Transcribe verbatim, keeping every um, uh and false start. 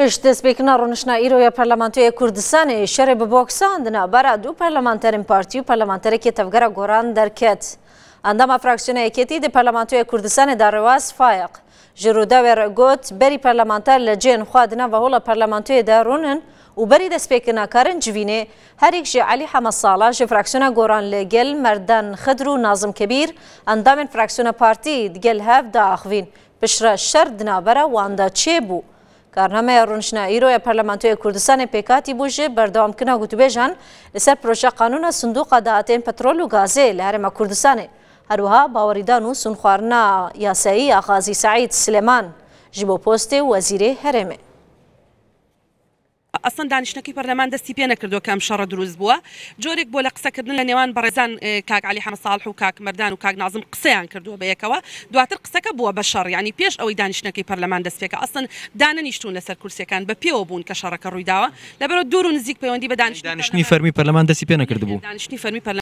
Pişt destpêkirina rûniştina îro ya Parlamentoya Kurdistanê, şerê bi boksan di navbera du parlamenterên partî û parlamenterekê Tevgera Goran derket. Endama fraksiyona Yekêtî di Parlamentoya Kurdistanê de Rewaz Fayiq ji Rûdawê re got, berî parlamenter li cihên xwe di nava hola parlamentoyê de rûnin û berî destpêkirina karin civînê, herîk ji Elî Heme Sala ji fraksiyona Goran li gel Merdan Xidr û Nazim Kebîr, endamên fraksiyona partî, di gel hev diaxivîn. Piştre şer di navbera wan de çêbû. Karnameya rûniştina îro ya Parlamentoya Kurdistanê pêkhatî bû ji berdewamkirina gotûbêjan li ser projeya qanûna Sindoqa Dahatên Petrol û Gazê li Herêma Kurdistanê. Her wiha bawerîdan û sûnxwarina yasayî ya Xazî Seîd Silêman ji bo postê wezîrê herêmê. ئەسڵەن دانیشتنەکەی پەرلەمان دەستی پێ نەکردووە کە ئەم شەڕە دروست بووە. جۆرێک بۆ لە قسەکردن لە نێوان بەڕێزان، ئێ، کاک عەلی حەمە ساڵح و کاک مەردان و کاک نازم قسەیان کردووە بە یەکەوە. دواتر قسەکە بووە بە شەڕ، یعنی پێش ئەوەی دانیشتنەکەی پەرلەمان دەست پێکە. ئەسڵەن دانەنیشتون لەسەر کورسیەکان، بە پێوە بوون کە شەڕەکە ڕوویداوە. لەبەرەوە دوور و نزیک پەیوەندی بە دانیشتنی دانیشتنی پەرلەمان فەرمی پەرلەمان دەستی پێ نەکردبوو. دانیشتنی فەرمی پەرلەمان